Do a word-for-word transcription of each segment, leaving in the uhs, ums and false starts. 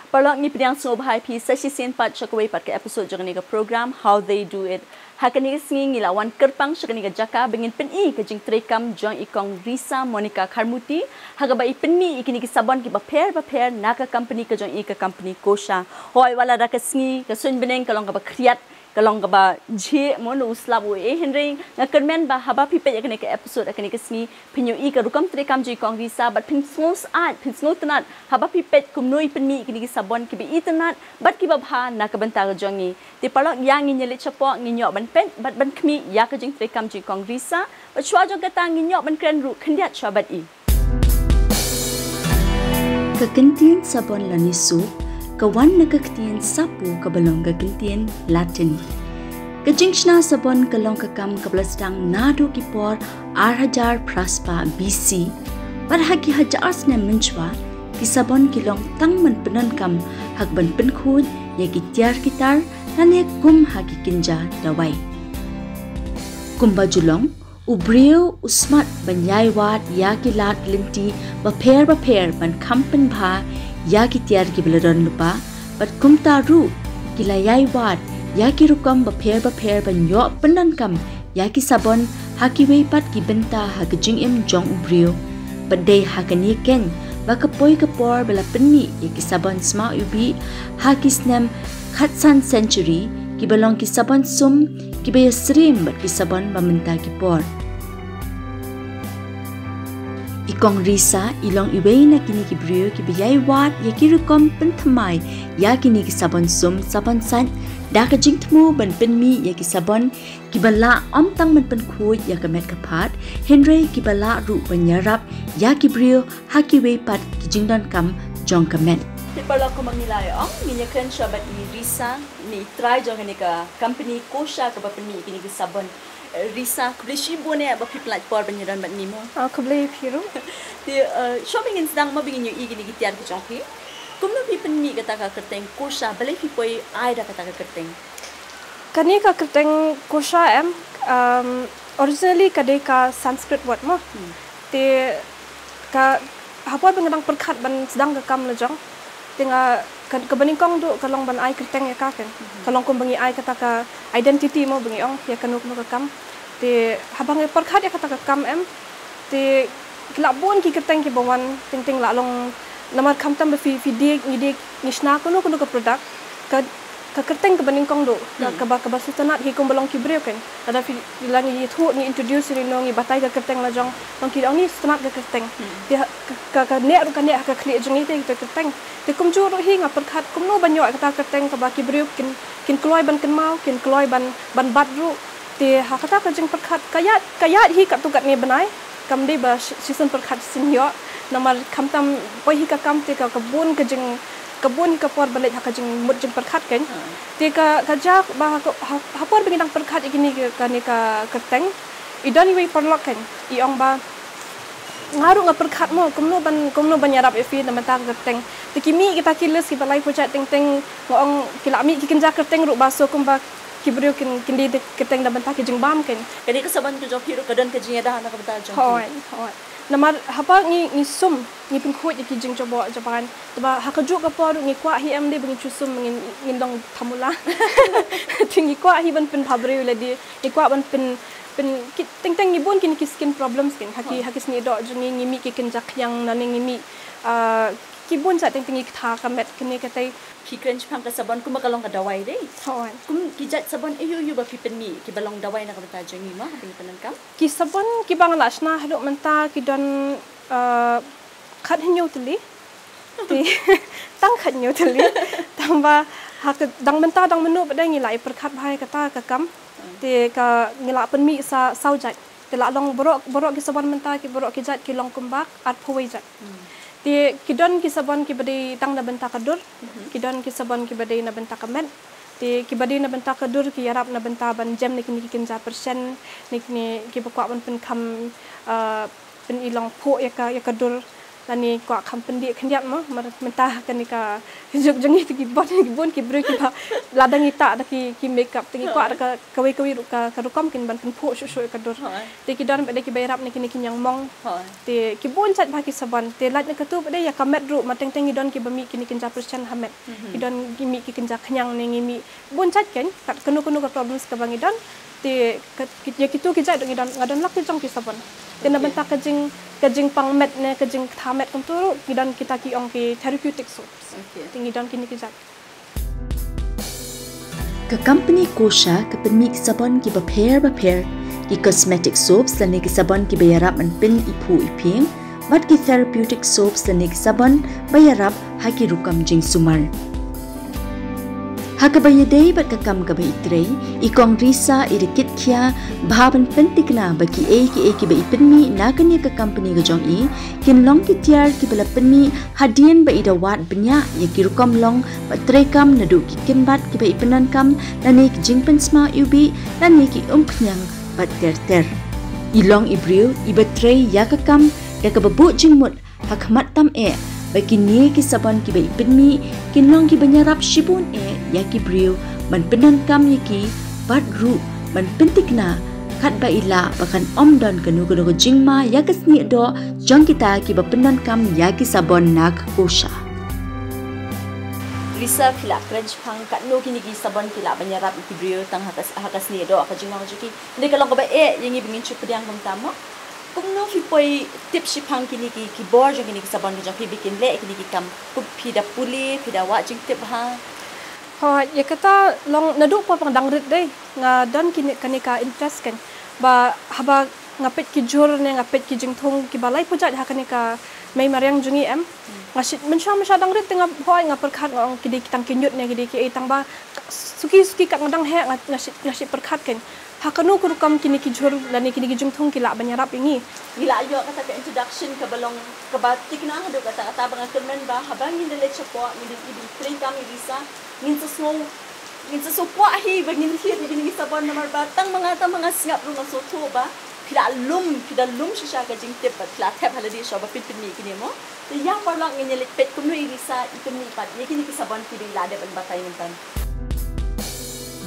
Paralok, ngi pdiang sngewbha ïa phi sa shisien pat sha kawei pat ka episode jong kane ka program How They Do It. Ha kane ka sngi ngi la wan kyrpang sha kane ka jaka ba ngin pyni ka jingtrei kam jong i Kong Risa Monica Kharmuti, ha kaba i pynmih ïa kine ki sabon kiba pher ba pher na ka company ka jong i, ka company Kosha. Hooid, wat la da ka sngi, ka suiñ bneng ka long kaba khriat, ka long kaba jhieh mo na u slap u eh, hynrei nga kyrmen ba haba phi peit ïa kane ka episode ha kane ka sngi, phin ïohi ka rukom trei kam jong i Kong Risa bad phin sngewsyaid, phin sngewtynnat haba phi peit kumno i pynmih ïa kine ki sabon kiba itynnat bad kiba bha na ka bynta ka jong ngi. Te paralok, ïa ngin ïa leit shapoh, ngin ïoh ban peit bad ban khmih ïa ka jingtrei kam jong i Kong Risa, bad shuwa jong kata ngin ïoh ban kren ruh khyndiat shuwa bad i. Ka kyntien sabon lane soap ka wan na ka ktien sapo kaba long ka kyntien Latin. Ka jingshna sabon ka long ka kam kaba la sdang naduh ki por ar hajar phra spah B C. Bad ha ki hajar snem mynshuwa, ki sabon ki long tang ban pyndonkam ha kaban pynkhuid ïa ki tiar ki tar lane kum ha ki kynja dawai. Kumba ju long, u briew u smat ban ïai wad ïa ki lad lynti bapher bapher ban kham pynbha ïa ki tiar kiba la don lypa, bad kumta ruh ki la ïai wad ïa ki rukom bapher bapher ban ïoh pyndonkam ïa ki sabon ha kiwei pat ki bynta ha ka jingim jong u briew. Bad dei ha kane keiñ ba ka poi ka por ba la pynmih ïa ki sabon sma u bih ha ki snem khatsan century, kiba long ki sabon sum kiba ïasyriem bad ki sabon ba mynta ki por. I Kong Risa i long iwei na kine ki briew kiba ïai wad ïa ki rukom pynthymmai ïa kine ki sabon sum sabon sait da ka jingthmu ban pynmih ïa ki sabon kiba lah ym tang ban pynkhuid ïa ka met ka phad, hynrei kiba lah ruh ban ïarap ïa ki briew ha kiwei pat ki jingdonkam jong ka met. Te paralok, kumba ngi la ong, ngin ïakren shuwa bad i Risa, i trai jong kane ka company Kosha kaba pynmih ïa kine ki sabon. Eh, Risa, khublei shibun eh ba phi pynlait por ban ïadon bad ngi mo. Ah, khublei ïa phi ruh. Te, eh, shuwa ba ngin sdang mo ba ngin ïohi ïa kine ki tiar ki jong phi, kumno phi pynmih kata ka kyrteng Kosha, balei phi poi ai da kata ka kyrteng? Kane ka kyrteng Kosha em, um, originally ka dei ka Sanskrit word mo. Hmm. Te ka, ha por ba nga dang pyrkhat ban sdang ka kam la jong, te nga, ka, kaba nyngkong duh ka long ban ai kyrteng ïa ka keiñ. Mhm. Ka long kum ba ngi ai kata ka identity mo, ba ngi ong ïa kano kano ka kam. Te haba nga pyrkhat ïa kata ka kam em, te ki la bun ki kyrteng kiba wan, teng teng la long, namar khamtam ba phi, phi die, ngi die, ngi shna kano kano ka product, ka, ka kyrteng kaba nyngkong duh, ka, hmm, kaba, kaba sngewtynnat hi kumba long ki briew keiñ. Lada phi, la ngi ïathuh, ngi introduce ïa no, ngi batai ka kyrteng la jong, long ki ong ni sngewtynnat ka kyrteng. Hmm. Te ha, ka, ka, ka neh ruh ka neh ha ka khlieh jong ngi te, te kyrteng. Te kumjuh ruh hi nga pyrkhat kumno ban ïoh kata ka kyrteng kaba ki briew kin, kin kloi ban kynmaw, kin kloi ban, ban bat ruh. Te ha kata ka jingpyrkhat ka ïaid, ka ïaid hi katto katne bnai. Kam dei ba shi-, shisien pyrkhat shisien ïoh. Namar khamtam poi hi ka kam te ka, ka bun ka jing, ka bun hi ka por ba leit ha ka jingmut jingpyrkhat keiñ. Hmm. Te ka, ka jia ba ha, ha, ha por ba ngi dang pyrkhat ïa kine ka, kane ka kyrteng, i don iwei i paralok keiñ i ong ba nga ruh nga pyrkhat mo, kumno ban, kumno ban ïarap ïa phi na bynta ka kyrteng. Te ki mih kita ki list kiba lai pyrshah teng teng, nga ong ki la mih ki kynja kyrteng ruh ba so kumba ki briew kin, kin die kyrteng na bynta ki jingbam keiñ. Kane ka sabon ka jong phi ruh ka don ka jingïada na ka bynta jong phi. Hooid, hooid. Namar haba ngi, ngi sum, ngi pynkhuid ïa ki jingjabok jaban. Te ba ha kajuh ka por ruh ngi kwah hi em dei ba ngin shu sum ngin, ngin long thamula. Te ngi kwah hi ban pynbha briew lade. Ngi kwah ban pyn, pyn, ki, teng teng ngi bun kine ki skin problems keiñ. Ha ki, oh, ha ki snieh doh jong ngi, ngi mih ki kynja khñiang, nangne ngi mih, ah, ki bun jait teng teng ngi ktha ka met kane katei. Phi kren shaphang ka sabon kumba ka long ka dawai dei. Hooid. Kum ki jait sabon aiu aiu ba phi pynmih kiba long dawai na ka bynta jong ngi mo, haba ngi pyndonkam? Ki sabon kiba nga la shna haduh mynta ki don, ah, khathynñiew tylli. Te, tang khathynñiew tylli. Tang ba ha ka dang mynta dang mynno pat de ngi la ïa pyrkhat bha ïa kata ka kam. Te ka ngi la pynmih sa saw jait. Te la long baroh, baroh ki sabon mynta ki baroh ki jait ki long kumba arphew wei jait. Hmm. Te ki don ki sabon kiba dei tang na bynta ka dur, mhm, ki don ki sabon kiba dei na bynta ka met. Te kiba dei na bynta ka dur ki ïarap na bynta ban jem na kine ki kynja pyrshah, na kine kiba kwah ban pynkham, ah, pyn-i long phuh ïa ka, ïa ka dur. Lane kwah kham pyndih khyndiat mo, mar mynta kane ka juk jong ngi te ki bun, ki bun ki briew kiba lada ngi tah da ki, ki makeup te ngi kwah da ka, kawei kawei ruh ka, ka rukom kin ban pynphuh shuh shuh ïa ka dur. Te ki don pat de kiba ïarap na kine ki ñiangmong. Te ki bun jait bha ki sabon. Te lait na katu pat de ïa ka met ruh, ma teng teng ngi don kiba mih kine ki kynja pyrshah ha met. Ki don ki mih ki kynja khñiang ne ngi mih bun jait kein, kat kano kano ka problems kaba ngi don. Te ka, ki, ïa kitu ki jait ruh ngi don, nga don lak ki jong ki sabon. Te na bynta ka jing, ka jingpang met ne ka jingktah met kumtu ruh ngi don kita ki ong ki therapeutic soaps. Te ngi don kine ki jait. Ka company Kosha ka pynmih ki sabon kiba pher ba pher, ki cosmetic soaps lane ki sabon kiba ïarap ban pyn-iphuh iphieng, bad ki therapeutic soaps lane ki sabon ba ïarap ha ki rukom jingsumar. Ha kaba ïadei bad ka kam kaba i trei, i Kong Risa i da kit khia bha ban pynthikna ba kiei kiei kiba i pynmih na kane ka company ka jong i kin long ki tiar kiba la pynmih hadien ba i da wad bniah ïa ki rukom long bad treikam, naduh ki kynbat kiba i pyndonkam lane ki jingpynsma iwbih lane ki umphniang bad ter ter. I long i briew iba trei ïa ka kam da kaba buh jingmut ha khmat tam eh ba kine ki sabon kiba i pynmih kin long kiban ïarap shibun eh ïa ki briew ban pyndonkam ïa ki, bad ruh ban pynthikna katba i lah ba kan ym don kano kano ka jingma ïa ka snieh doh jong kita kiba pyndonkam ïa ki sabon na ka Kosha. Risa, phi lah kren shaphang katno kine ki sabon ki lah ban ïarap ïa ki briew tang ha ka, ha ka snieh doh, ha ka jinglong jong ki. Hynrei ka long kaba eh ïa ngi ba ngin shu pdiang kumta mo. Kumno phi poi tip shaphang kine ki, ki bor jong kine ki sabon ki jong phi ba kin leh kine ki kam? Kum phi da pule, phi da wad jingtip ha? Hooid, ïa kata long naduh por ba nga dang rit dei nga don kine, kane ka interest kein. Ba haba nga peit ki jhur ne nga peit ki jingthung kiba lai pujat ha kane ka mei mariang jong ngi em. Nga shu, mynshuwa mynshuwa dang rit te nga, hooid, nga pyrkhat, nga ong ki dei ki tang ki ñiut ne ki dei kiei, tang ba suki suki kat nga dang heh nga, nga shu, nga shu pyrkhat kein. Ha kano ka rukom kine ki jhur lane kine ki jingthung ki lah ban ïarap ïa ngi? Ngi lah ïoh kata ka introduction kaba long, kaba thikna haduh katta katta ba nga kyrmen ba haba ngin da leit shapoh, ngin da ïohi ba i treikam, i Risa, ngin sa sngew, ngin sa sngewkwah hi ba ngin thied ïa kine ki sabon, namar ba tang ma nga, tang ma nga sngap ruh nga sngewthuh ba phi la lum, phi da lum shisha ka jingtip bad phi la thep ha lade shuwa ba phin pynmih kine mo. Te ïa paralok, ngin ïa leit peit kumno i Risa i pynmih pat ïa kine ki sabon kiba i la dep ban batai mynta.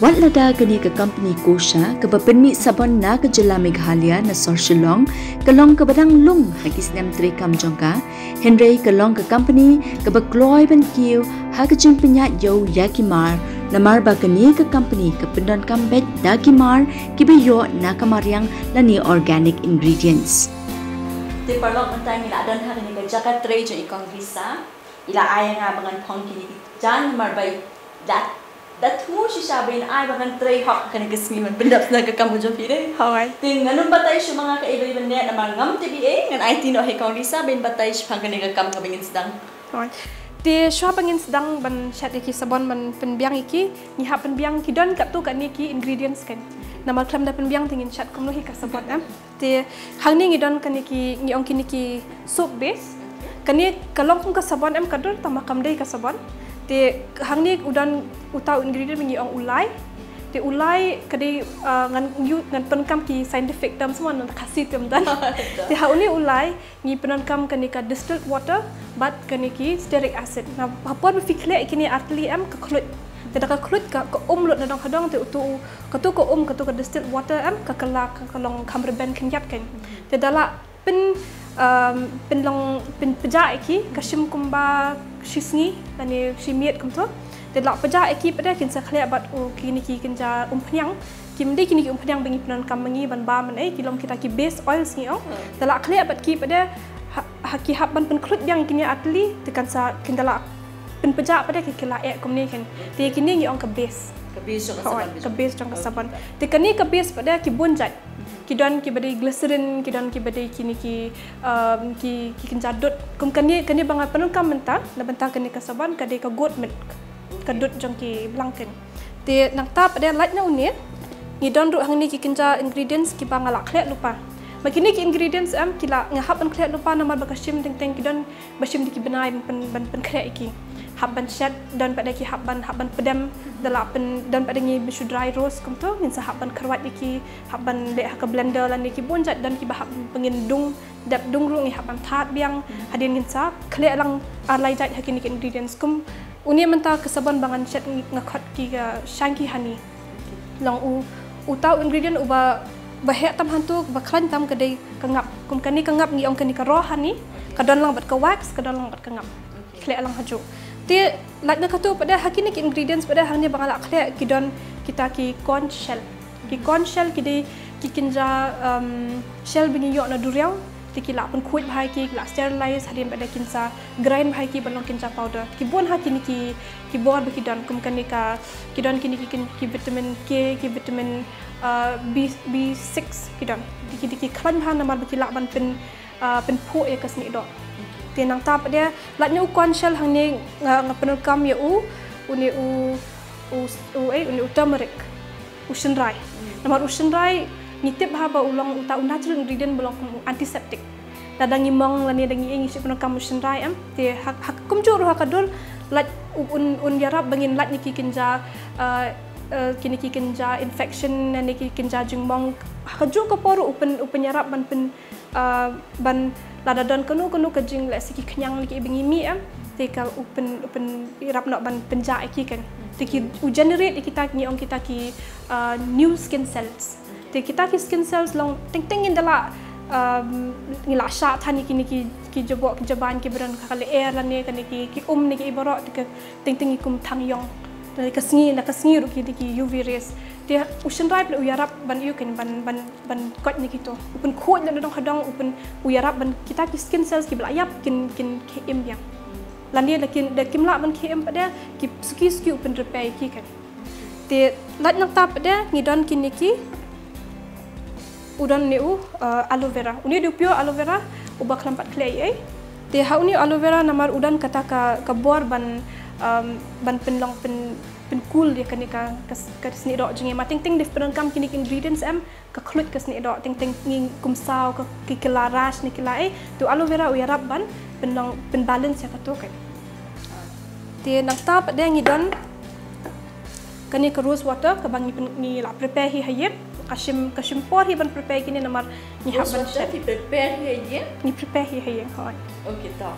Wat lada kane ka company Kosha kaba pynmih sabon na ka jylla Meghalaya na sor Shillong ka long kaba dang lung ha ki snem treikam jong ka, hynrei ka long ka company kaba kloi ban kiew ha ka jingpynïaid ïew ïa ki mar, namar ba kane ka company ka pyndonkam beit da ki mar kiba ïoh na ka mariang lane organic ingredients. Te paralok, mynta ngi la don ha kane ka jaka trei jong i Kong Risa. I la ai ïa nga ba ngan phong kine ki jaiñ namar ba i la, da thmu shisha ba in ai ba ngan trei hok ha kane ka sngi ban pyndap na ka kam ka jong phi dei. Hooid. Te ngan ym batai shuh ma nga kaei ba i ban leh namar ngam tip ei, ngan aiti noh ha i Kong Risa ba in batai shaphang kane ka kam kaba ngin sdang. Hooid. Te shuwa ba ngin sdang ban shet ïa ki sabon ban pynbiang ïa ki, ngi hap pynbiang ki don katto katne ki ingredients kein. Namar khlem da pynbiang te ngin shet kumno hi ka sabon em. Te hangne ngi don kane ki, ngi ong kine ki soap base. Kane ka long kum ka sabon em ka dur tang ba kam dei ka sabon. Te hangne u don uta u ingredient ba ngi ong u lai. Te u lai ka dei, ah, ngan ïu, ngan pyndonkam ki scientific terms mo, na Khasi te ym don. Te ha une u lai ngi pyndonkam kane ka distilled water bad kane ki stearic acid. Na ha por ba phi khleh kine artylli em ka khluit. Te da ka khluit ka, ka um lut nadong hadong te utu u, katu ka um, katu ka distilled water em ka kylla ka, ka long kham rben khyndiat kein. Te da la pyn, um, pynlong, pynpjah ïa ki ka shim kumba shi sngi lane shi miet kumtu. Te da la pjah ïa ki pat de kin sa khleh bad u kine ki kynja umphniang. Kim dei kine ki umphniang ba ngi pyndonkam ma ngi ban bam ne, ki long kita ki base oils ngi ong. Te la khleh bad ki pat de ha, ha ki hap ban pynkhluit biang kine artylli, te kan sa kin da la pynpjah pat de ki, ki la eh kumne kein. Te kine ngi ong ka base. Ka base jong ka sabon. Hooid, ka base jong ka sabon. Te kane ka base pat de ki bun jait. Ki don kiba dei glycerin, ki don kiba dei kine ki, um, ki, ki kynja dud. Kum kane, kane ba nga pyndonkam mynta, na bynta kane ka sabon ka dei ka goat milk. Ka dud jong ki blang kein. Te nangta pat de lait na une ngi don ruh hangne ki kynja ingredients kiba nga la khleh lypa. Ma kine ki ingredients em ki la nga hap ban khleh lypa namar ba ka shim teng teng ki don ba shim da ki bnai ban pyn, ban pynkhreh ïa ki. Hap ban shet, don pat de ki hap ban, hap ban pdem, da la pyn, don pat de ngi ba shu dry roast kumto, ngin sa hap ban kyrwat ïa ki, hap ban leh ha ka blender lane ki bun jait, don kiba hap ba ngin dung, dep dung ruh ngi hap ban thad biang, hadien ngin sa khleh lang ar lai jait ha kine ki ingredients kum une mynta ka sabon ba ngan shet nga khot ki ka Shanki honey. Long u, uta u ingredient uba, ba heh tam hangto, ba khlaiñ tam ka dei ka ngap. Kum kane ka ngap ngi ong kane ka raw honey, ka don lang bad ka wax, ka don lang bad ka ngap. Khleh lang hajuh. Te lait na kato pat de ha kine ki ingredients pat de hangne ba nga la khleh ki don kita ki conch shell. Ki conch shell ki dei ki kynja, um, shell ba ngi ïoh na duriaw. Te ki la pynkhuid bha ïa ki, ki la sterilize, hadien pat de kin sa grind bha ïa ki ban long kynja powder. Ki bun ha kine ki, ki bor ba ki don kum kane ka, ki don kine ki, ki, ki vitamin K, ki vitamin, uh, B, B six ki don. Te ki, te ki khlaiñ bha namar ba ki lah ban pyn, uh, pynphuh ïa ka snieh doh. Te nangta pat de lait na u conch shell hangne nga, nga pyndonkam ïa u, une u, u, u, eh, une u turmeric. U shynrai. Namar u shynrai ngi tip ha ba u long uta u natural ingredient ba long kum u antiseptic. Lada ngi mong lane da ngi ïeng ngi shu pyndonkam u shynrai em. Te ha, ha kumjuh ruh ha ka dur lait u, un, un ïarap ba ngin lait na ki kynja, uh, uh, kine ki kynja infection lane ki kynja jingmong. Ha kajuh ka por ruh u pyn, u pynïarap ban pyn, uh, ban lada don kano kano ka jing lehse ki khñiang lane ki ba ngi mih em. Te ka u pyn, u pynïarap noh ban pynjah ïa ki kan. Te ki u generate ïa kita ngi ong kita ki, uh, new skin cells. Te kita ki skin cells long teng teng ngin da lah, um, ngi lah shah than ïa kine ki, ki jaboh ki jaban ki ba don ka lyer lane kane ki, ki um ne ki baroh te ka teng teng ngi kum thang ïong. Te ka sngi, na ka sngi ruh ki, ki U V rays. Te u shynrai pat u ïarap ban ïoh kan ban, ban, ban koit ne kito. U pynkhuid na dong ha dong u pyn, u ïarap ban kita ki skin cells ki ba la ïap kin, kin khie im biang. Lane da kin, da kim lah ban khie im pat de ki suki suki u pynrepair ïa ki kan. Te lait nangta pat de ngi don kine ki, u don une u, uh, aloe vera. Une u dei u pure aloe vera uba khlem pat khleh ei ei. Te ha une u aloe vera namar u don kata ka, ka bor ban, um, ban pynlong pyn, pyncool ïa kane ka, ka, ka snieh doh jong ngi. Ma teng teng dei pyndonkam kine ki ingredients em ka khluit ka snieh doh, teng teng ngi kum saw ka, ki, ki la rash ne ki la ei. Te u aloe vera u ïarap ban pynlong pynbalance ïa kato kan. Te nangta pat de ngi don kane ka rose water kaba ngi pyn, ngi la prepare hi ha ïing. Ka shim, ka shim por hi ban prepare kine namar ngi hap ban shet. Rose water phi prepare hi ha ïing? Ngi prepare hi ha ïing, hooid. Okay, to.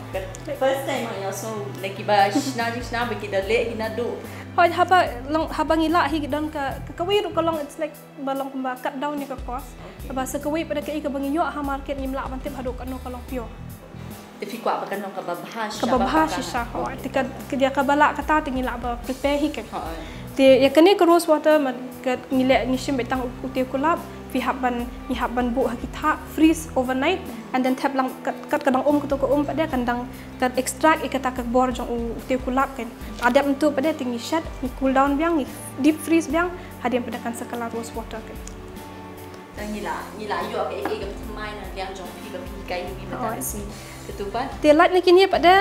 First time nga ïohsngew lei kiba shna jingshna ba ki da leh hi naduh. Hooid, haba long, haba ngi lah hi ki don ka, ka, kawei ruh ka long, it's like ba long kumba cut down ïa ka cost. Haba sa kawei pat de kaei kaba ngi ïoh ha market ngim lah ban tip haduh katno ka long pure. Te phi kwah ba kan long kaba bha shisha. Kaba bha shisha, hooid. Te ka, ka ïa kaba lah kata te ngi lah ba prepare hi kan. Hooid. Te ïa kane ka rose water ma ka ngi leh ngi shim beit tang u, u tiew kulap, phi hap ban, ngi hap ban buh ha ki thah, freeze overnight, and then thep lang kat, kat ka dang um kato ka um pat de kan dang, kan extract ïa kata ka bor jong u tiew kulap kan. Hadien tu pat de te ngi shet, ngi cool down biang, ngi deep freeze biang, hadien pat de kan sa ka la rose water kan. Te ngi la, ngi la ïoh kaei kaei kaba thymmai na liang jong phi ba phi hikai ïa ngi mynta ka sngi. Katu pat. Te lait na kine pat de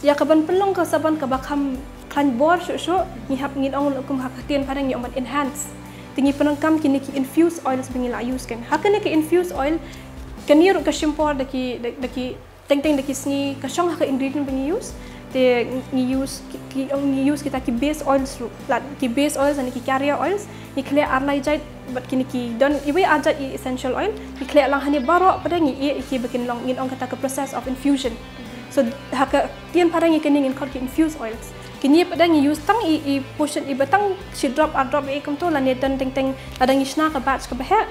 ïa kaban pynlong ka sabon kaba kham khlaiñ bor shuh shuh, ngi hap, ngin ong kum ha ka ktien phareng ngi ong ban enhance. Te ngi pyndonkam kine ki infused oils ba ngi la use kan. Ha kane ka infused oil kane ruh ka shim por da ki, da, da ki teng teng da ki sngi, ka shong ha ka ingredient ba ngi use. Te ngi use ki, ki, ngi use kita ki base oils ruh. Lada ki base oils lane ki carrier oils, ngi khleh ar lai jait bad kine ki don iwei ar jait i essential oil. Ngi khleh lang hangne baroh pat de ngi ïeh ïa ki ba kin long, ngin ong kata ka process of infusion. So ha ka ktien phareng ïa kane ngin khot ki infused oils. Kine pat de ngi use tang i, i portion iba tang shi drop ar drop ïa kumto lane don teng teng lada ngi shna ka batch kaba heh.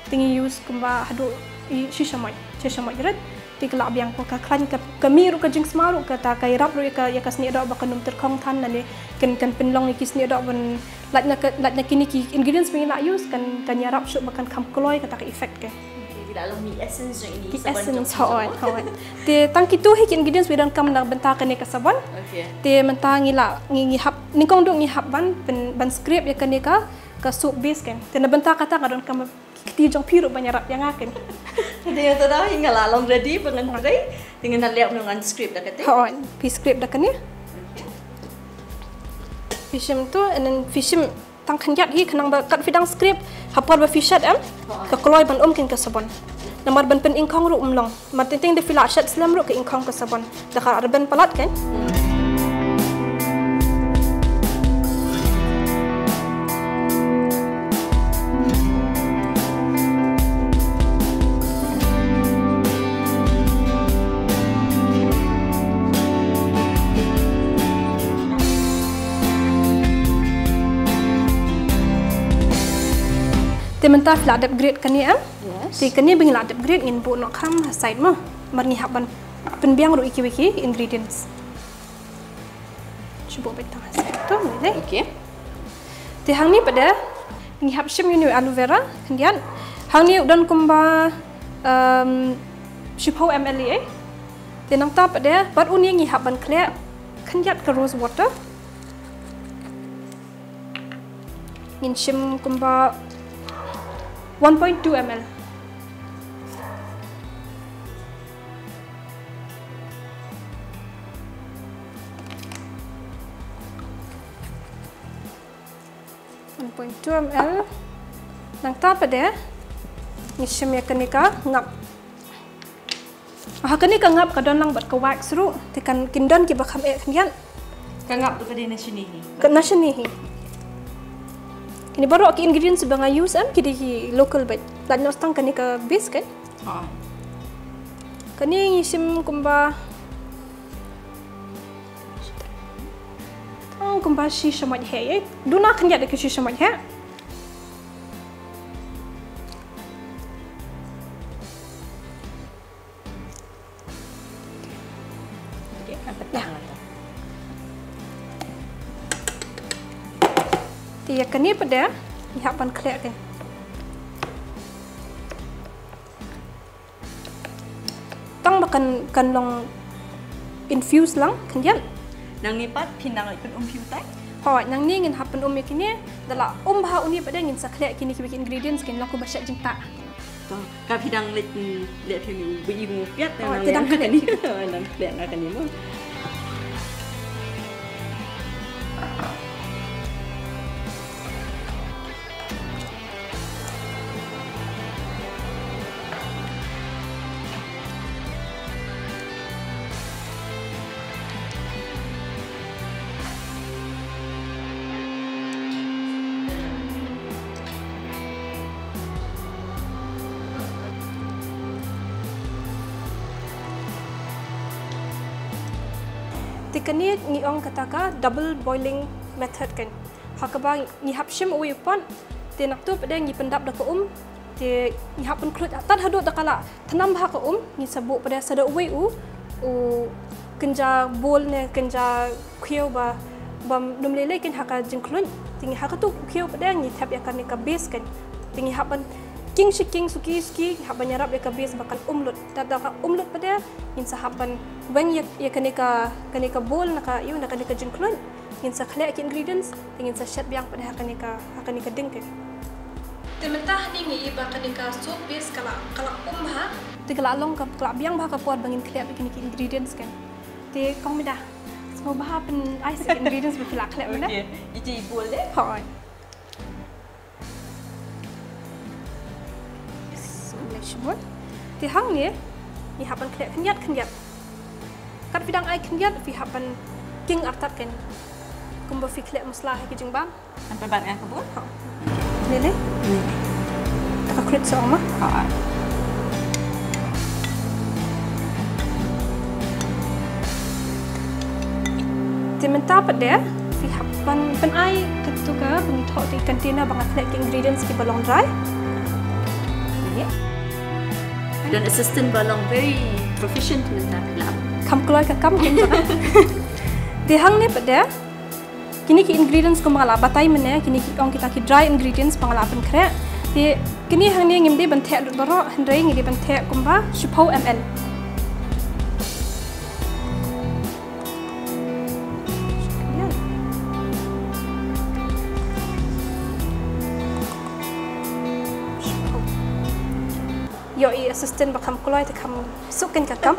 Te ngi use kumba haduh i shi shamoit, shi shamoit rit. Te ka lah biang ko ka khlaiñ ka, ka mih ruh ka jingsma ruh kata ka ïarap ruh ïa ka, ïa ka snieh doh ba kan ym tyrkhong than lane kan, kan pynlong ïa ki snieh doh ban lait na ka, lait na kine ki ingredients ba ngi la use kan, kan ïarap shuh ba kan kham kloi kata ka effect ka. Okay, ki la long ki essence jong ine i sabon jong phi. Ki essence, hooid, hooid. Te tang kitu hi ki ingredients ba donkam na bynta kane ka sabon. Okay. Te mynta ngi la, ngi, ngi hap, nyngkong duh ngi hap ban, ban, ban scrape ïa kane ka, ka soap base kan. Te na bynta kata nga donkam ki kti jong phi ruh ban ïarap ïa nga kan. Te ïa to da hi nga la long ready ba ngan trei. Te ngan leh ngan scrape da kata. Hooid, phi scrape da kane. Phi shim tu, and then phi shim tang khyndiat hi khnang ba kat phi dang scrape ha por ba phi shet em. Hooid. Ka kloi ban um kan ka sabon. Namar ban pyningkhong ruh um long. Namar teng teng da phi lah shet slem ruh ka ingkhong ka sabon. Da ka rben palat kan. Te mynta phi lah dep grate kane em. Yes. Te kane ba ngi lah dep grate ngin buh noh kham ha side mo. Namar ngi hap ban pynbiang ruh ïa kiwei ki ingredients. Shu buh beit tang ha side to, mele. Okay. Te hangne pat de ngi hap shim ïa une u aloe vera khyndiat. Hangne u don kumba, um, shiphew M L ïa. Te nangta pat de bad une ngi hap ban khleh khyndiat ka rose water. Ngin shim kumba one point two M L. One point two M L. Nangta pat de ngi shim ïa kane ka ngap. Ha kane ka ngap ka don lang bad ka wax ruh, te kan kin don kiba kham eh khyndiat. Ka ngap ruh ka dei na shane hi. Ka na shane hi. Kine baroh ki ingredients ba nga use em ki dei ki local bad. Lait noh tang kane ka base kan. Ha. Kane ngi shim kumba, tang kumba shi shamoit heh, eh. Duna khyndiat da ka shi shamoit heh. Te ïa kane pat de ngi hap ban khleh kan. Tang ba kan, kan long infuse lang khyndiat. Nangne pat phin nang leit pynum phi utai? Hooid, nangne ngin hap pynum ïa kine, da la um bha une pat de ngin sa khleh kine kiwei ki ingredients kin long kumba shet jingtah. To, ka phi dang leit, mm, leh phi u ba i u piat. Hooid, nang te dang leh khleh. Nang khleh nga kane mo. Te kane ngi ong kata ka double boiling method kan. Ha kaba ngi hap shim uwei u pot, te nangta pat de ngi pyndap da ka um, te ngi hap pynkhluit tad haduh da ka la thnam bha ka um, ngin sa buh pat de sa da uwei u, u kynja bowl ne kynja khiew ba, bym lei lei kan ha ka jingkhluit, te ngi ha katu u khiew pat de ngi thep ïa kane ka base kan, te ngi hap ban king shi king suki suki, ngi hap ban ïarap ïa ka base ba kan um lut, tad da ka um lut pat de ngin sa hap ban weng ïa, ïa kane ka, kane ka bowl na ka, ïa u, na kane ka jingkhluit. Ngin sa khleh ki ingredients, te ngin sa shet biang pat ha kane ka, ha kane ka ding kan. Te mynta hangne ngi i ba kane ka soap base ka la, ka la um bha. Te ka la long ka, ka la biang bha ka por ba ngin khleh bad kine ki ingredients kan. Te kong Mida, sngewbha pyn-ai sa ki ingredients ba phi la khleh mynne. Okay. Ïa i bowl de? Hooid. Te hangne ngi hap ban khleh khyndiat khyndiat. Kat phi dang ai khyndiat phi hap ban king artat kan. Kumba phi khleh masala ha ki jingbam. Hap ban ai ka bun? Ha. Lele? Hmm. Ta ka khluit sa ma? Ha. Te mynta pat de phi hap ban pyn-ai katu ka, ban thoh te container ba nga khleh ki ingredients kiba long dry. Don assistant ba long very proficient mynta ka lab. Kham kloi ka kam kan ba. Te hangne pat de kine ki ingredients kumba nga la batai mynne, kine ki ong kita ki dry ingredients ba nga la pynkhreh. Te kine hangne ngim dei ban theh lut baroh, hynrei ngi dei ban theh kumba shiphew M L. Ïoh i assistant ba kham kloi te kham suk kan ka kam.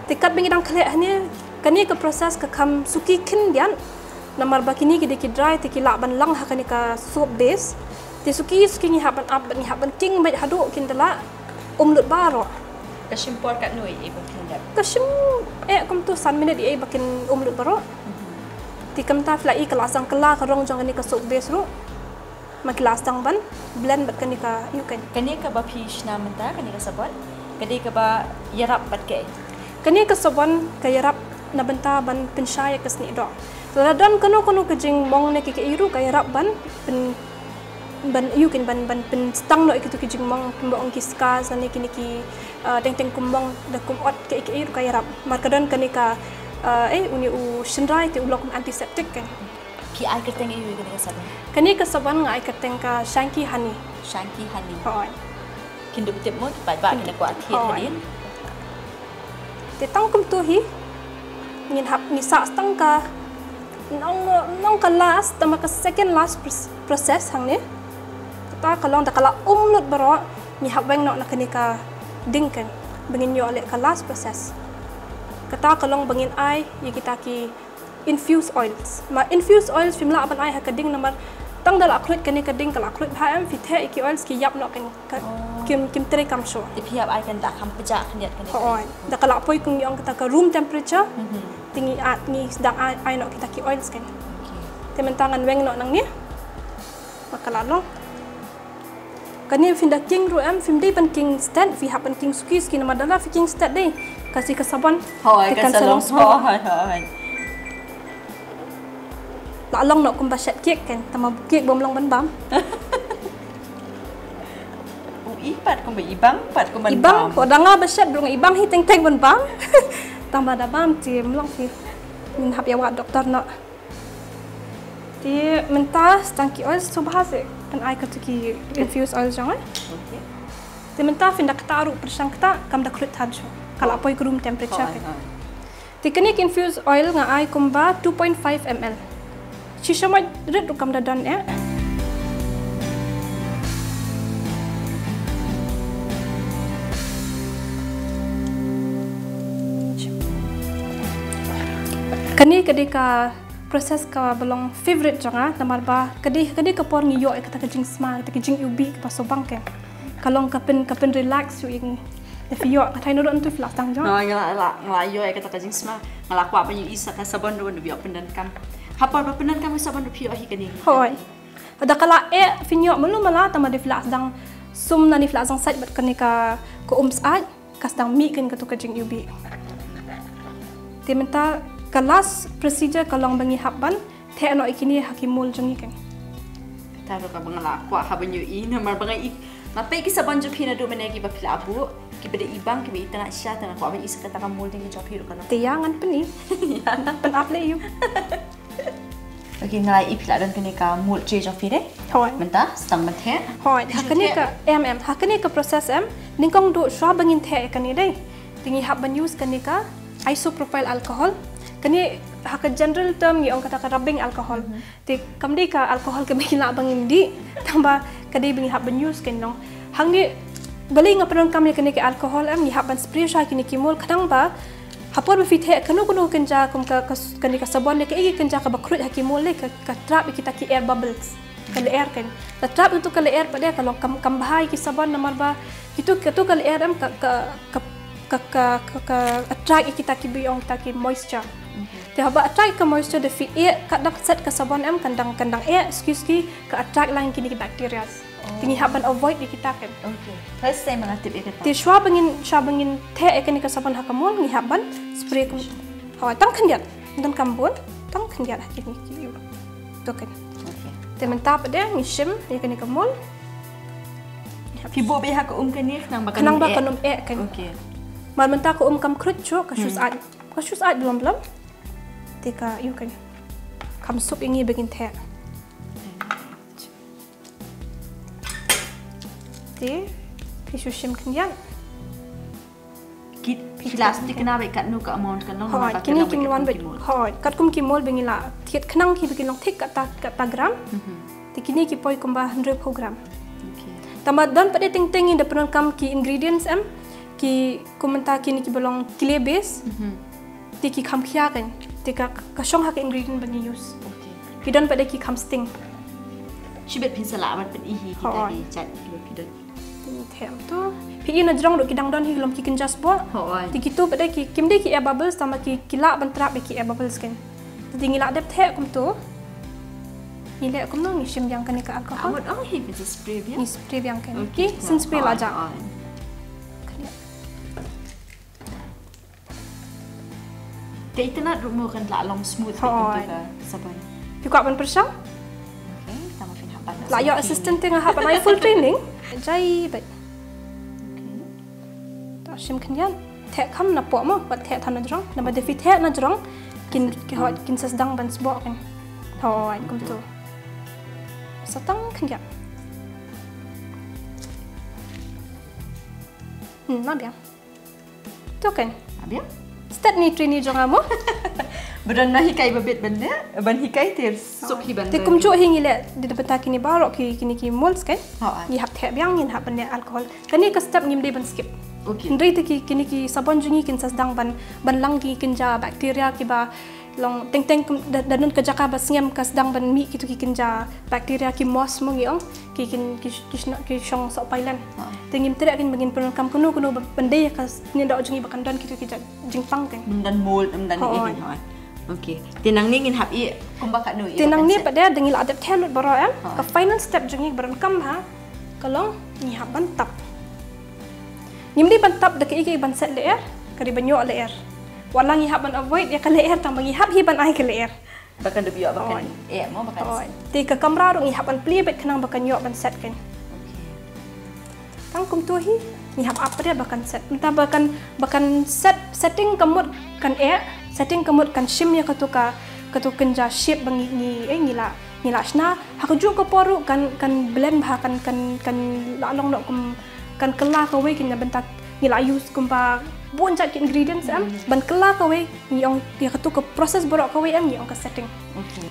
Te kat ba ngi dang khleh hangne, kane ka process ka kham suki khyndiat. Namar ba kine ki dei ki dry te ki lah ban lang ha kane ka soap base. Te suki suki ngi hap ban ap, ngi hap ban king beit haduh kin da la um lut baroh. Ka shim por katno ïa ba kin dep? Ka shim eh kumtu san minit ïa ba kin um lut baroh. Te kumta phi la i ka la sdang kylla ka rong jong kane ka soap base ruh. Ma ki la sdang ban blend bad kane ka ïuh kane. Kane kaba phi shna mynta kane ka sabon ka dei kaba ïarap bad kaei? Kane ka sabon ka ïarap na bynta ban pynshai ïa ka snieh doh. Lada don kano kano ka jingmong ne ki kaei ruh ka ïarap ban pyn ban ïuh kane ban ban pynstang noh ïa kito ki jingmong kumba ong ki scars ne kine ki teng teng kum mong da kum ot kaei kaei ruh ka ïarap. Mar ka don kane ka eh une u shynrai te u long kum antiseptic kane. Phi ai kyrteng ïa u ïa kane ka sabon? Kane ka sabon nga ai kyrteng ka Shanky Honey. Shanky Honey. Hooid. Kin dup tip mo ki paidbah kin da kwah thied hadien. Te tang kumtu hi ngin hap ngi sah tang ka nong nong ka last tang ka second last process hangne. Kata ka long da ka la um lut baroh ngi hap weng noh na kane ka ding kane ba ngin ïoh leh ka last process. Kata ka long ba ngin ai ïa kita ki infused oils. Ma infused oils phim lah ban ai ha ka ding namar tang da la khluit kane ka ding ka la khluit bha em phi theh ïa ki oils ki ïap noh kane ka kim kim trei kam shuh. Te phi hap ai kan da kham pjah khyndiat kane. Hooid. Da ka la poi kum ngi ong kata ka room temperature. Te ngi ai ngi sdang ai ai noh kita ki oils kane. Te mynta ngan weng noh nangne. Ma ka la long. Kane phin da king ruh em phim dei ban king stet phi hap ban king suki suki namar da la phi king stet dei ka si ka sabon. Hooid ka sa long sbo. Hooid hooid. La long noh kumba shet kek kan tama kek bom long ban bam. U i pat kumba i bang pat kumba i bang ko da nga ba shet bro i bang hi teng teng ban bam. Tama da bam ti mlong ti. Min hap ïa wa doktor noh. Te mynta stang ki oil sngewbha se pynai katu ki infused oil jong nga. Te mynta phin da kata ruh pyrshang kata kam da khluit than shuh. Ka la poi ka room temperature. Te kane ki infused oil nga ai kumba two point five ml. Shi shamoit rit ruh kam da don eh. Kane ka dei ka process kaba long favourite jong nga namar ba ka dei ka dei ka por ngi ïoh ïa kata ka jingsma kata ka jingiwbih kaba sngewbang ka long ka pyn ka pyn relax ïa ngi. Te phi ïoh ka thai na ruh ntu phi la tang jong. Nga la nga la ïoh ïa kata ka jingsma nga la kwah ban ïohi sa ka sabon ruh ban ïoh pyndonkam. Ha por ba pyndonkam ka sabon ruh phi ïoh hi kane. Hooid. Da ka la eh phi ïoh malu mala tama dei phi la sdang sum na ni phi la sdang sait bad kane ka ka um sait. Ka sdang mih kan katu ka jingiwbih. Te mynta ka last procedure ka long ba ngi hap ban theh noh ïa kine ha ki mold jong ngi kan. Kata ruh kaba nga la kwah haba ngi ïohi namar ba nga i nga peit ki sabon jong phi naduh mynne kiba phi la buh kiba da i bang kiba i tnga sha te nga kwah ban i sa kata ka mold jong ngi jong phi ruh ka long. Te ïa ngan pyni. Pyn ap leh ïa u. Okay, nga la ïohi phi la don kane ka mold jong phi dei. Hooid. Mynta stang ban theh. Hooid, ha kane ka em em, ha kane ka process em nyngkong duh shuwa ba ngin theh ïa kane dei. Te ngi hap ban use kane ka isopropyl alcohol. Kane ha ka general term ngi ong kata ka rubbing alcohol. Te kam dei ka alcohol kaba ngi lah ba ngin dih tang ba ka dei ba ngi hap ban use kane nong. Hangne balei nga pyndonkam ïa kane ka alcohol em ngi hap ban spray shuwa kine ki mold khnang ba ha por ba phi theh kano kano kynja kum ka kane ka sabon ne kaei ka kynja kaba khluit ha ki mold ne ka trap ïa kita ki air bubbles. Ka lyer kan. La trap ïa katu ka lyer pat de ka long kam kam bha ïa ki sabon namar ba katu katu ka lyer em ka ka ka ka ka attract ïa kita ki ba ong kita ki moisture. Te haba attract ka moisture da phi eh ka dang set ka sabon em kan dang kan dang eh suki suki ka attract lang kine ki bacteria. Te ngi hap ban avoid ïa kita kan. Okay. First time nga tip ïa kata. Te shuwa ba ngin shuwa ba ngin theh ïa kane ka sabon ha ka mold ngi hap ban spray kum. Hawa tang khyndiat. Don kam bun tang khyndiat ha kine ki ïu. To kan. Okay. Te mynta pat de ngi shim ïa kane ka mold. Phi buh beit ha ka um kane khnang ba kan um eh. Khnang ba kan um eh kan. Okay. Mar mynta ka um kam khluit shuh ka shu sait. Ka shu sait blom blom. Te ka ïu kan. Kam suk ïa ngi ba ngin theh. Te phi shu shim khyndiat. Ki plastic kane ba katno ka amount kan long. Hooid, kine kin wan ba hooid katkum ki mold ba ngi la thied khnang ki ba kin long thik kata kata gram. Te kine ki poi kumba hundred gram. Tang ba don pat de teng teng ngi da pyndonkam ki ingredients em ki kum mynta kine ki ba long clay base. Te ki kham khia kan te ka ka shong ha ka ingredient ba ngi use. Ki don pat de ki kham sting. Shibit phin sa lah ban pyni hi kita ki jait ki don. Te ngi them to. Phi i na jrong ruh ki dang don hi lem ki kynja sboh. Hooid. Te kitu pat de ki, kim dei ki air bubbles tang ba ki, ki lah ban trap ïa ki air bubbles kein. Te ngi lah dep theh kumtu. Ngi leh kumno, ngi shim biang kane ka alcohol. Amut ong hi phin sa spray biang. Ngi spray biang kein. Okay, ki syn spray la ja. Hooid. Te itynnad ruh mo kan lah long smooth beit kumtu ka sabon. Phi kwah ban pyrshang? Okay, tang ba phin hap ban. Lah ïoh assistant te nga hap ban ai full training. Jai beit. Okay. To shim khyndiat. Theh kham na poh mo, wat theh than na jrong. Namar da phi theh na jrong, kin, ki hooid, kin sa sdang ban sboh kein. Hooid, kumtu. Sa tang khyndiat. Hmm, na biang. To kein. Abiang? Stet ni trainee jong nga mo. Ba don na hikai ba bit ban leh, ban hikai te suk hi ban. Te kumjuh hi ngi leh da bynta kine baroh ki, kine ki molds kein. Hooid. Ngi hap theh biang, ngin hap ban leh alcohol. Kane ka step ngim dei ban skip. Okay. Hynrei te ki, kine ki sabon jong ngi kin sa sdang ban, ban lang ki kynja bacteria kiba long teng teng kum, da, da don ka jaka ba sngem ka sdang ban mih kitu ki kynja bacteria ki moss mo ngi ong. Ki kin, ki, ki shong, ki shong soh pailan. Ha. Te ngim treh kein ba ngin pyndonkam kano kano ba pyndei ïa ka snieh doh jong ngi ba kan don kitu ki jait jingpang kein. Ym don mold, ym don ei ei kein, hooid. Okay. Te nangne ngin hap ïeh kumba katno ïa. Te nangne pat de da ngi la dep theh lut baroh em. Hooid. Ka final step jong ngi ba donkam bha ka long ngi hap ban tap. Ngim dei ban tap da kaei kaei ban set lyer, ka dei ban ïoh lyer. Wat la ngi hap ban avoid ïa ka lyer tang ba ngi hap hi ban ai ka lyer. Ba kan da ïoh ba kan eh mo ba kan. Te ka kamra ruh ngi hap ban plie beit khnang ba kan ïoh ban set kein. Okay. Tang kumtu hi ngi hap ap pat de ba kan set. Mynta ba kan, ba kan set, setting ka mut kan eh, setting ka mut kan shim ïa katu ka, katu kynja shape ba ngi, ngi, eh, ngi la, ngi la shna. Ha kajuh ka por ruh kan, kan blend bha kan, kan, kan la long noh kum kan kylla kawei kein na bynta ngi la use kumba bun jait ki ingredients em. Hmm. Ban kylla kawei ngi ong ïa katu ka process baroh kawei em ngi ong ka setting. Okay.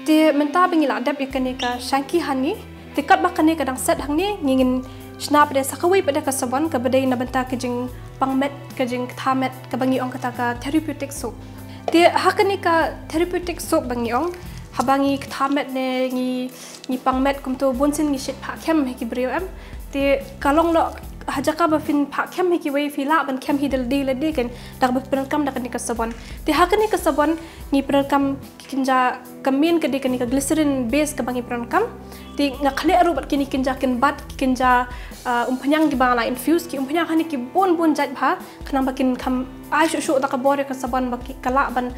Te mynta ba ngi la dep ïa kane ka Shanky Honey, te katba kane ka dang set hangne, ngi ngin shna pat de sa kawei pat de ka sabon kaba dei na bynta ka jingpang met, ka jingktha met, kaba ngi ong kata ka therapeutic soap. Te ha kane ka therapeutic soap ba ngi ong, haba ngi ktha met ne ngi, ngi pang met kumtu bun sien ngi shait phah khem hi ki briew em. Te ka long noh ha jaka ba phin phah khem hi kiwei phi lah ban khem hi da lade lade kein da kaba pyndonkam da kane ka sabon. Te ha kane ka sabon ngi pyndonkam ki kynja, ka main ka dei kane ka glycerin base kaba ngi pyndonkam. Te nga khleh ruh bad kine ki kynja kynbat, ki kynja, ah, umphniang kiba nga la infuse, ki umphniang hangne ki bun bun jait bha, khnang ba kin kham ai shuh shuh da ka bor ïa ka sabon ba ki, ka lah ban,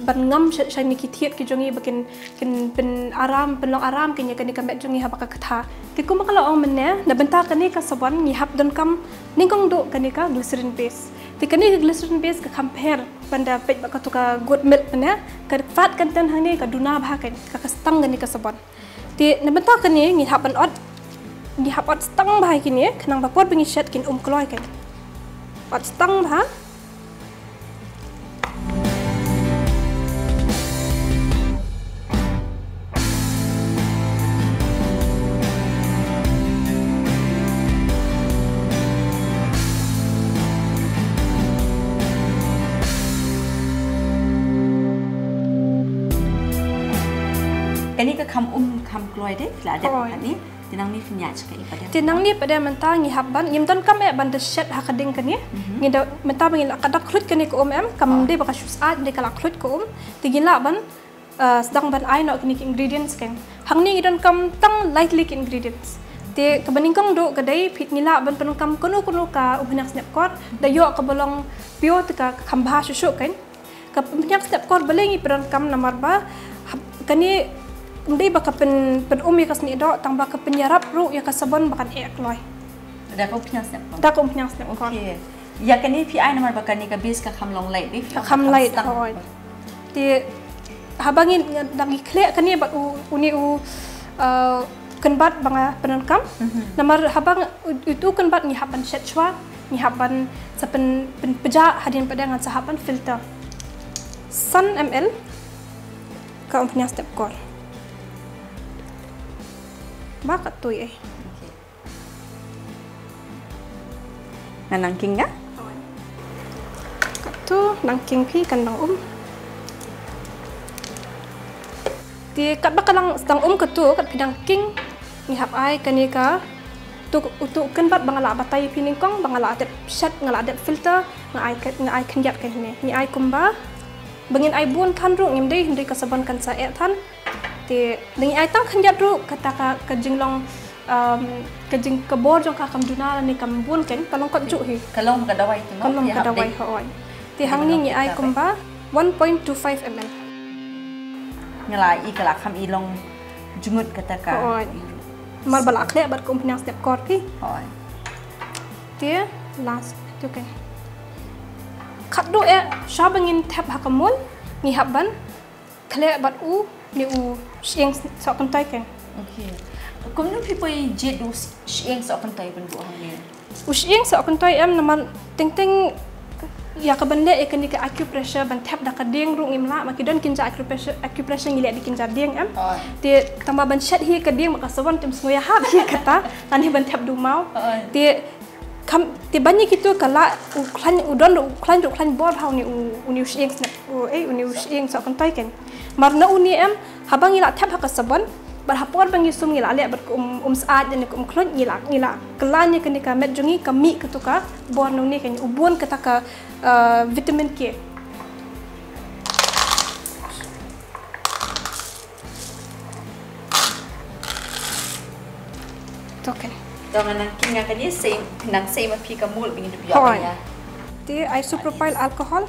ban ngam sha, sha kine ki thied ki jong ngi ba kin, kin pynaram, pynlong aram kein ïa kane ka met jong ngi haba ka ktha. Te kumba nga la ong mynne, na bynta kane ka sabon ngi hap donkam nyngkong duh kane ka glycerin base. Te kane ka glycerin base ka kham pher ban da peit bad katu ka goat milk mynne, ka fat content hangne ka duna bha kein, ka, ka stang kane ka sabon. Te na bynta kane ngi hap ban ot, ngi hap ot stang bha ïa kine khnang ba por ba ngi shet kin um kloi kein. Ot stang bha. Kane ka kham um kham kloi de, la dep kane. Te nangne phin ïa ka i pat de. Te nangne pat de mynta ngi hap ban, ngim donkam eh ban da shet ha ka ding kane. Mhm. Ngi da mynta ba ngi la ka dap khluit kane ka um em, kam dei ba ka shu sat, dei ka la khluit ka um. Te ngi lah ban, eh, sdang ban ai noh kine ki ingredients kein. Hangne ngi donkam tang lightly ki ingredients. Te kaba nyngkong duh ka dei phi, ngi lah ban pyndonkam kano kano ka umphniang snep kor, da ïoh kaba long pure te ka kham bha shuh shuh kein. Ka umphniang snep kor balei ngi pyndonkam namar ba hap, kane ym dei ba ka pyn, pyn um ïa ka snieh doh tang ba ka pynïarap ruh ïa ka sabon ba kan eh kloi. Da ka umphniang snep kor. Da ka umphniang snep kor. Okay. Ïa kane phi ai namar ba kane ka base ka kham long light, eh, ka kham light, hooid. Te haba ngi, ngi dang ngi khleh kane bad u, une u, eh, kynbat ba nga pyndonkam. Mhm. Namar haba nga, u, utu u kynbat ngi hap ban shet shuwa, ngi hap ban sa pyn, pynpjah hadien pat de ngan sa hap ban filter. San M L ka umphniang snep kor. Ba ka tui eh. Okay. Nga nang king nga? To, nang king phi kan dang um. Te katba ka dang, dang um katu, kat phi dang king, ngi hap ai kane ka, tu, utu u kynbat ba nga la batai phi nyngkong, ba nga la dep shet, nga la dep filter, nga ai ka, nga ai khyndiat ka hynne. Ngi ai kumba, ba ngin ai bun than ruh ngim dei, hynrei ka sabon kan sa eh than. Te, da ngi ai tang khyndiat ruh, kata ka, ka jinglong, um, ka jing, ka bor jong ka kam duna ne kam bun kein, ka long kot juh hi. Ka long ka dawai tu, no? Ka long ka dawai, hooid. Te hangne ngi ai kumba one point two five M L. Nga la i ka la kham i long jngut kata ka. Hooid. Mar ba la khleh bad ka umphniang step kor phi. Hooid. Te last tu kein. Khatduh eh, shwa ba ngin thep ha ka mold, ngi hap ban khleh bad u, ne u shyieng sohkyntoi kein. Okay. Kumno phi poi jied u shyieng sohkyntoi ban buh hangne? U shyieng sohkyntoi em namar teng teng ïa ka ban leh ïa kane ka acupressure ban thep da ka dieng ruh ngim lah, ma ki don kynja acupressure, acupressure ngi leh da kynja dieng em. Oh. Te tangba ban shet hi ka dieng ma ka sabon te ym sngew ïahap hi kata, lane ban thep da u maw. Oh. Te kham, te ban ïa kitu ka lah u khlaiñ, u don u khlaiñ, u khlaiñ bor ha une u, une u shyieng snep, u, eh, une u shyieng sohkyntoi kein. Mar na une em, haba ngi la thep ha ka sabon, bad ha por ba ngi sum ngi la leh bad ka um, um syaid ne ka um khluit ngi la, ngi la kylla ïa kane ka met jong ngi ka mih katu ka bor na une kein, u bun kata ka, eh, vitamin K. To kein. To nga nang king ïa kane, sei, nang sei ma phi ka mold ba ngin ïoh ïa. Te isopropyl alcohol.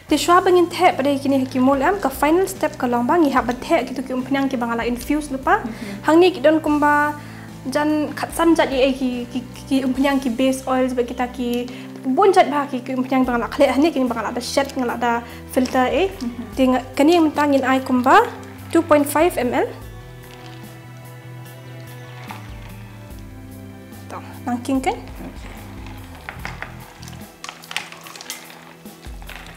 Te shwa ba ngin theh pat ïa kine ha ki mold em, ka final step ka long ba ngi hap ban theh kitu ki umphniang kiba nga la infuse lypa. Mhm. Hangne ki don kumba jan khatsan jait ïa ki, ki, ki umphniang ki base oils bad kita ki bun jait bha ki, ki umphniang ba nga la khleh hangne, ki ba nga la da shet, nga la da filter eh. Mhm. Te nga, kane mynta ngin ai kumba two point five M L. To, nang king kein.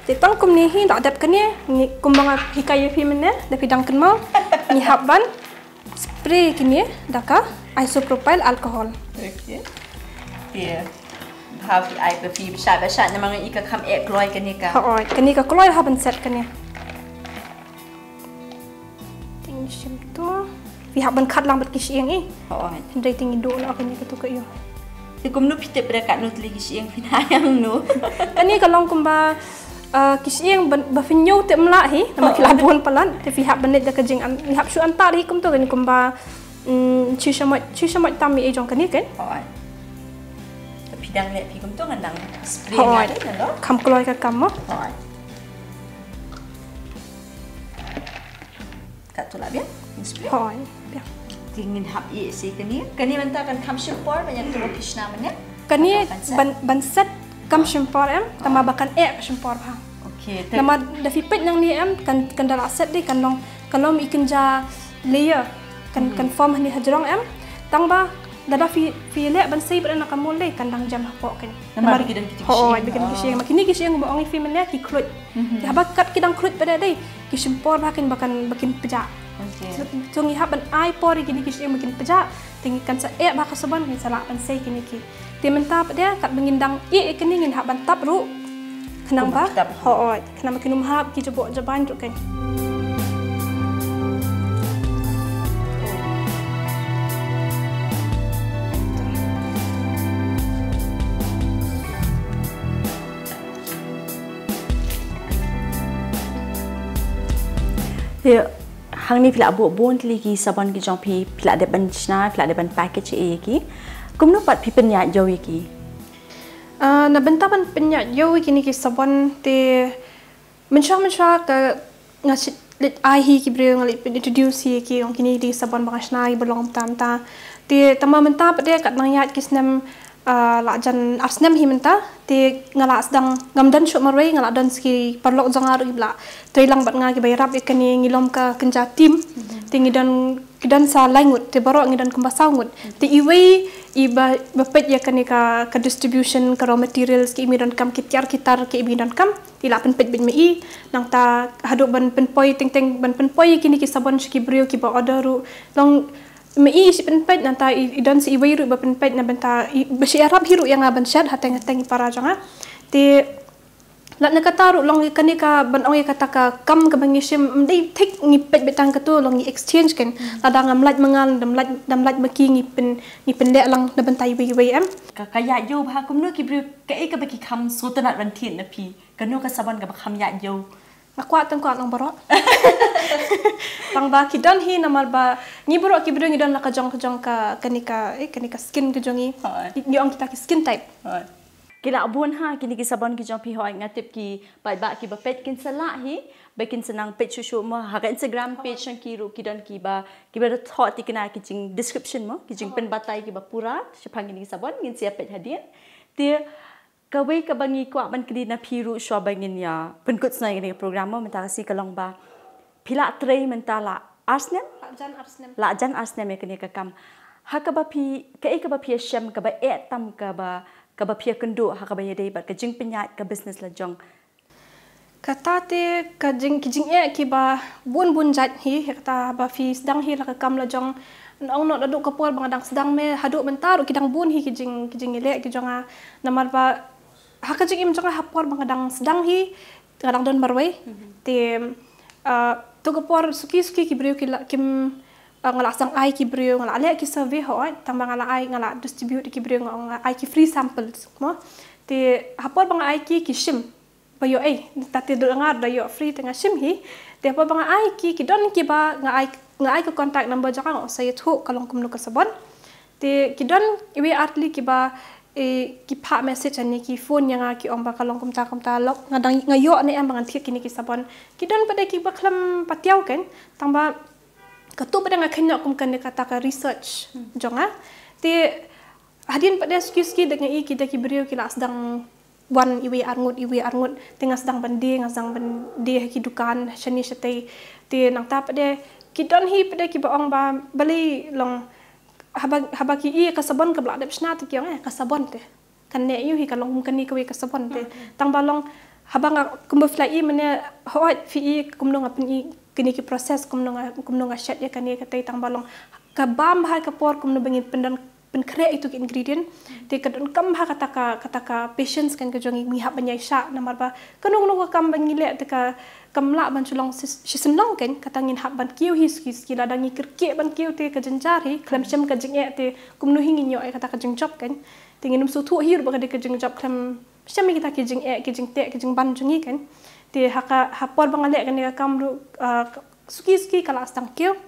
Te tang kumne hi, da dep kane, ngi kumba nga hikai ïa phi mynne, da phi dang kynmaw, ngi hap ban spray kine da ka isopropyl alcohol. Okay. Te bha phi ai ba phi bishar bishar namar nga i ka kham eh kloi kane ka. Hooid, kane ka kloi ha ban set kane. Te ngi shim to. Phi hap ban khad lang bad ki shyieng eh. Hooid. Hynrei te ngi duh noh kane katu ka ïew. Te kumno phi tip re katno tylli ki shyieng phin ai hangno? Kane ka long kumba, ah, ki shyieng ban, ba phin ñiew te ym lah hi, namar ki la bun palat, te phi hap ban leit da ka jing an, phi hap shu antad hi kumto kane kumba, mm, shi shamoit, shi shamoit tam ïa i jong kane kein. Hooid. Te phi dang leh phi kumto ngan dang spray nga. Hooid. Te nalo. Kham kloi ka kam mo. Hooid. Katto la biang, ngi spray. Hooid, biang. Te ngin hap ïeh shi kane. Kane mynta kan kham shim por, ban ïa tu ba phi shna mynne. Kane ban, ban set kam shim por em, tangba ba kan eh ka shim por bha. Okay, te namar da phi peit nangne em, kan, kan da la set dei, kan long, kan long i kynja layer, kan, kan form hangne hajrong em. Tangba lada phi, phi leh ban sei bad na ka mold dei, kan dang jem hapoh kein. Namar ba ki don ki shyieng. Hooid, ba ki don ki shyieng. Ma kine ki shyieng ba ong ïa phi mynne ki khluit. Mhm. Te haba kat ki dang khluit pat dei, ki shim por ba kin, ba kan, ba kin pjah. Okay. So, so ngi hap ban ai por ïa kine ki shyieng ba kin pjah. Te ngi kan sa eh bha ka sabon, ngin sa lah ban sei kine ki. Te mynta pat dei, katba ngin dang ïeh ïa kine ngin hap ban tap ruh. Khnang ba. Hooid. Khnang ba kin ym hap ki jaboh jabain ruh kein. Te hangne phi la buh bun tylli ki sabon ki jong phi, phi la dep ban shna, phi la dep ban package ïa ki. Kumno pat phi pynïaid ïew ïa ki? Ah, na bynta ban pynïaid ïew ïa kine ki sabon te mynshuwa, mynshuwa ka nga shu leit ai hi ki briew, nga leit pyn introduce hi ki, ong kine dei sabon ba nga shna, ki ba long tam ta. Te tangba mynta pat dei kat nang ïaid ki snem, ah, la jan ar snem hi mynta. Te nga la sdang, ngam don shuh marwei, nga la don sa ki paralok jong nga ruh ki ba la trei lang bad nga ki ba ïarap ïa kane, ngi long ka kynja team. Mhm. Te ngi don, ki don sa lai ngut, te baroh ngi don kumba saw ngut. Mhm. Te iwei i ba, ba peit ïa kane ka, ka distribution, ka raw materials, ki i mi don kam, ki tiar ki tar, ki i mi don kam. Te i la pynpeit beit ma i, nangta haduh ban pynpoi teng teng, ban pynpoi kine ki sabon sha ki briew ki ba order ruh. Long Me i shi pynpeit nangta i, i don shi iwei ruh ba pynpeit na bynta i, ba shi arap hi ruh ïa nga ban shet ha teng teng i para jong nga. Te lada kata ruh long kane ka ban ong ïa kata ka kam kaba ngi shim, ym dei thik ngi peit beit tang katu, long ngi exchange kan. Lada ngam lait ma nga, dam lait, dam lait ma ki, ngi pyn, ngi pynleh lang na bynta iwei iwei, em. Ka, ka ïa ïoh bha kumno ki briew, kaei kaba ki kham sngewtynnat ban thied na phi? Kano ka sabon kaba kham ïa ïoh? Nga kwah tang kwah nang baroh. Tang ba ki don hi namar ba ngi baroh ki briew ngi don la ka jong ka jong ka, kane ka, eh, kane ka skin ka jong ngi. Hooid. Ngi ong kita ki skin type. Hooid. Ki la bun ha kine ki sabon ki jong phi, hooid, nga tip ki paidbah kiba peit kin sa lah hi, ba kin sa nang peit shuh shuh mo ha ka Instagram page jong ki ruh ki don kiba, kiba da thoh tikna ki jing description mo, ki jing pynbatai kiba pura shaphang kine ki sabon, ngin sa ïa peit hadien. Te kawei kaba ngi kwah ban kylli na phi ruh shuwa ba ngin ïa pynkut shuwa ïa kane ka program mo, mynta ka sngi ka long ba phi la trei mynta la ar snem? La jan ar snem. La jan ar snem ïa kane ka kam. Ha kaba phi, kaei kaba phi ïa shem kaba eh tam kaba, kaba phi ïa kynduh ha kaba ïadei bad ka jingpynïaid ka business la jong? Kata te ka jing, ki jingeh kiba bun bun jait hi, kata ba phi sdang hi la ka kam la jong. Ong noh naduh ka por ba nga dang sdang me haduh mynta ruh ki dang bun hi ki jing, ki jingïaleh ki jong nga. Namar ba ha ka jingim jong nga ha por ba nga dang sdang hi, nga dang don marwei. Te, ah, tu ka por suki suki ki briew ki la, kim, ah, nga la sdang ai ki briew, nga la leh ki survey, hooid, tang ba nga la ai, nga la distribute ki briew, nga, nga ai ki free samples mo. Te ha por ba nga ai ki, ki shim. Ba ïoh, eh, ta te dul ngar da ïoh free te nga shim hi. Te ha por ba nga ai ki, ki don kiba nga ai, nga ai ka contact number jong nga, nga sa ïathuh ka long kumno ka sabon. Te ki don iwei ar tylli kiba, eh, ki phah message ne ki phone ïa nga ki ong ba ka long kumta kumta, lok nga dang, nga ïoh ne em ba ngan thied kine ki sabon. Ki don pat de kiba khlem patiaw kan, tang ba katu pat de nga kheiñ noh kum kane kata ka research jong nga. Te hadien pat de suki suki da nga i ki da ki briew ki la sdang wan iwei ar ngut, iwei ar ngut, te nga sdang ban die, nga sdang ban die ha ki dukan shane shatei. Te nangta pat de ki don hi pat de kiba ong ba balei long, haba, haba ki i ka sabon kaba la dep shna te ki ong, eh, ka sabon te kan neh ïa u hi, ka long kum kane kawei ka sabon te. Tang ba long haba nga, kumba phi la i mane, hooid phi i kumno nga pyn-i kine ki process, kumno nga, kumno nga shet ïa kane katei, tang ba long ka bam bha ka por kumno ba ngin pyndon pynkhreh ïa kitu ki ingredient. Te ka donkam bha kata ka, kata ka patience kan ka jong ngi, ngi hap ban ïaishah namar ba kano kano ka kam ba ngi leh te ka, kam lah ban shu long shi, shisien long kan, kata ngin hap ban kiew hi suki suki, lada ngi kyrkieh ban kiew te ka jynjar hi, khlem shem ka jingeh te kumno hi ngin ïoh ïa kata ka jingjop kan. Te ngin ym sngewthuh hi ruh ba ka dei ka jingjop khlem shem ïa kita ki jingeh, ki jingteh, ki jingban jong ngi kan. Te ha ka, ha por ba nga leh kane ka kam ruh, ah, suki suki ka la sdang kiew.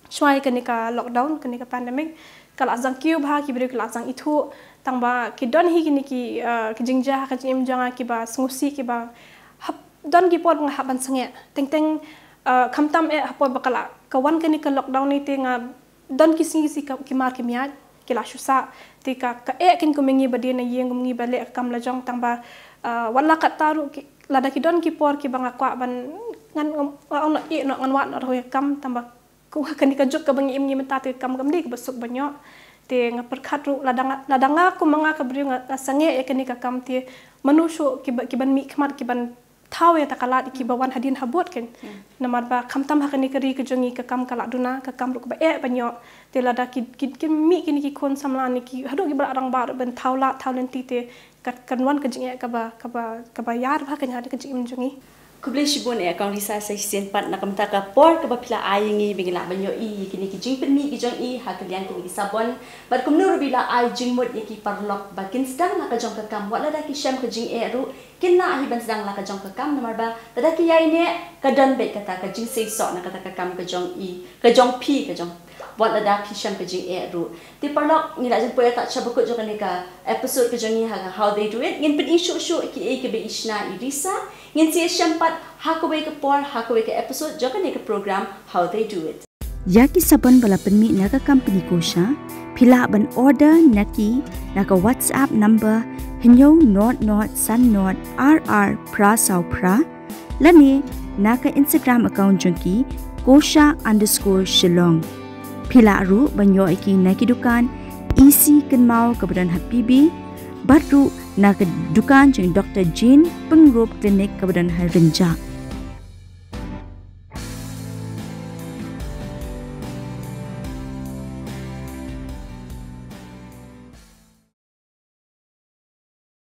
Shuwa ïa kane ka lockdown, kane ka pandemic, ka la sdang kiew bha, ki briew ki la sdang ithuh, tang ba ki don hi kine ki, eh, ki jingjia ha ka jingim jong nga kiba sngewsih, kiba hap, don ki por ba nga hap ban sangeh. Teng teng, eh, khamtam eh ha por ba ka la, ka wan kane ka lockdown ni te nga don ki sngi ki mar ki miat, ki la shu sah, te ka, ka eh kin kum ngi ba die na ïing, kum ngi ba leh ka kam la jong, tang ba, eh, wat la katta ruh ki, lada ki don ki por kiba nga kwah ban, ngan, nga, nga, nga, eh, no, ngan wad noh ruh ïa ka kam, tang ba Kum ha kane ka juk kaba ngi im ngi mynta te kam kam dei kaba suk ba ñiuh. Te nga pyrkhat ruh lada nga, lada nga kum ma nga ka briew nga, nga sangeh ïa kane ka kam te mano shuh kiba, kiban mih khmat kiban thaw ïa ta ka lad kiba wan hadien habud kan. Hmm. Namar ba khamtam ha kane ka ri ka jong ngi ka kam ka la duna, ka kam ruh kaba eh ba ñiuh. Te lada ki, ki, ki mih kine ki khun samla ne ki haduh kiba la rangbah ruh ban thaw lad thaw lynti te Ka, kan wan ka jingeh kaba, kaba, kaba ïar bha ka ñiar ka jingim jong ngi. Khublei shibun eh Kong Risa sa shisien pat na ka bynta ka por kaba phi la ai ïa ngi ba ngin lah ban ïohi ïa kine ki jingpynmih ki jong i ha ka liang kine ki sabon. Bad kumno ruh ba i la ai jingmut ïa ki paralok ba kin sdang la ka jong ka kam wat lada ki shem ka jingeh ruh kin lah hi ban sdang la ka jong ka kam namar ba lada ki ïaineh ka don beit kata ka jingseisoh na kata ka kam ka jong i, ka jong phi, ka jong wat lada phi shem ka jingeh ruh. Te paralok ngi la jin poi ïa ta sha bakut jong kane ka episode ka jong ngi ha ka How They Do It. Ngin pyni shuh shuh kiei kiba i shna i Risa. Ngin sa ïashem pat ha kawei ka por ha kawei ka episode jong kane ka program How They Do It. Ïa ki sabon ba la pynmih na ka company Kosha, phi lah ban order na ki na ka WhatsApp number hynñiew nod nod san nod ar ar phra saw phra. Lane na ka Instagram account jong ki Kosha underscore Shillong. Phi lah ruh ban ïoh ïa ki na ki dukan E C Kynmaw kaba don ha P B, bad ruh na ka dukan jong Doctor Jane Pyngrope Clinic kaba don ha Rynjah.